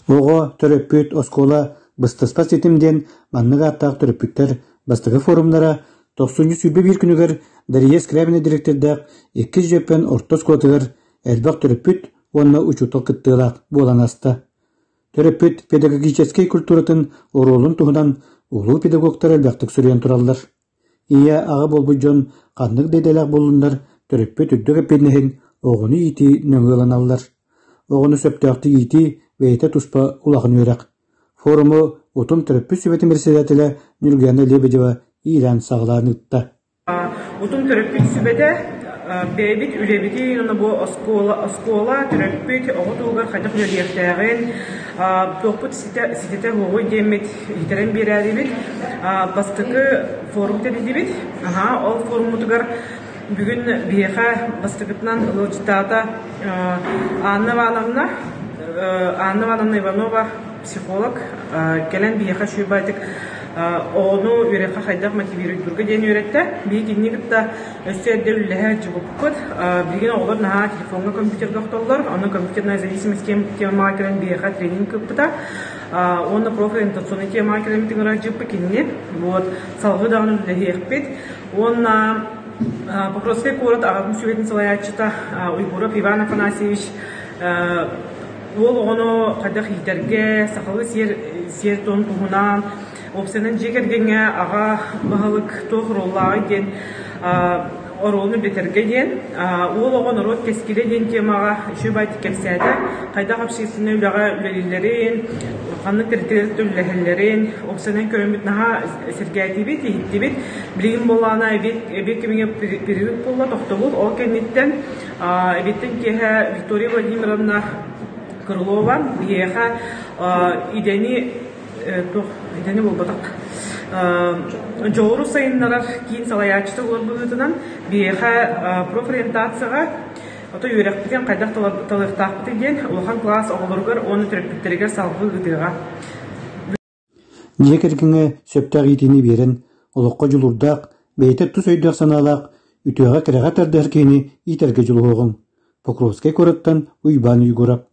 Оҕо, төрөппүт, оскуола быстыспат ситим диэн маннык ааттаах төрөппүттэр бастакы форумнара тохсунньу 21 күнүгэр Дария Скрябина дириэктэрдээх иккис Дьөппөн орто оскуолатыгар элбэх төрөппүт уонна учуутал кыттыылаах буолан ааста. Төрөппүт педагогическай культуратын оруолун туһунан улуу педагогтар элбэхтик суруйан тураллар. Ийэ, аҕа буолбут дьон ханнык да идэлээх буоллуннар, төрөппүт үрдүк эппиэтинэһин оҕону иитии нөҥүө ылыналлар. Оҕону сөптөөхтүк иитии бэйэтэ туспа улахан үөрэх. Форуму Утум төрөппүт сүбэтин председателэ Нюргуяна Лебедева иилээн-саҕалаан ыытта. Утум төрөппүт сүбэтэ бэйэбит үлэбитин уонна бу оскуола, оскуола төрөппүт оҕо туһугар хайдах үлэлиэхтээҕин туохпут ситэтэ суоҕуй диэммит иһитэрэн биэрээрибит. Бастакы форум тэрийдибит. Ол форуммутугар бүгүн биһиэхэ бастакытынан ыалдьыттаата Анна Ивановна, Анна Ивановна Иванова психолог кэлэн биһиэхэ үчүгэй оҕону үөрэххэ хайдах мотивируйдуурга диэн үөрэттэ. Биһиги кинини кытта өссө эрдэ үлэлэһэ сылдьыбыппыт. Билигин оҕолор наһаа телефоҥҥа, компьютерга охтоллор. Онно компьютерная зависимость темаҕа кэлэн биһиэхэ тренинг ыыппыта. Уонна профориентационнай темаҕа кэлэммит ыҥырар кинини. Вот салгыы даҕаны үлэлэһиэхпит. Уонна Покровскай куорат аҕатын сүбэтин салайааччыта Уйгуров Иван Афанасьевич уол оҕону хайдах иитэргэ, сахалыы сиэр сиэр-туом туһунан, уопсайынан дьиэ кэргэҥҥэ аҕа баһылык туох оруоллааҕый диэн оруолун үрдэтэргэ диэн уол оҕо норуот кэскилэ диэн темаҕа үчүгэй кэпсээтэ. Хайдах общественнай үлэҕэ үлэлииллэрин, ханнык тэрилтэлэр үлэлэһэллэрин уопсайынан көрөммүт наһаа сэргээтибит, иһиттибит. Билигин буоллаҕына эбиэт эбиэт кэмигэр перерыв буолла, тохтобул. Ол кэнниттэн Эбиэттэн киэһэ Виктория Владимировна Крылова биһиэхэ идэни туох идэни буолбатах дьоҕуру сайыннарар киин салайааччыта буолар быһыытынан биһиэхэ профориентацияҕа ото үөрэхпитин хайдах талыахтаахпытый диэн улахан кылаас оҕолоругар уонна төрөппүттэригэр салгыы ыытыаҕа. Дьиэ кэргэҥҥэ сөптөөх иитиини биэрэн, олоххо дьулуурдаах, бэйэтэ тус өйдөөх-санаалаах, үтүөҕэ-кэрэҕэ тардыһар киһини иитэргэ дьулуһуоҕуҥ. Покровскай куораттан Уйбаан Уйгурап.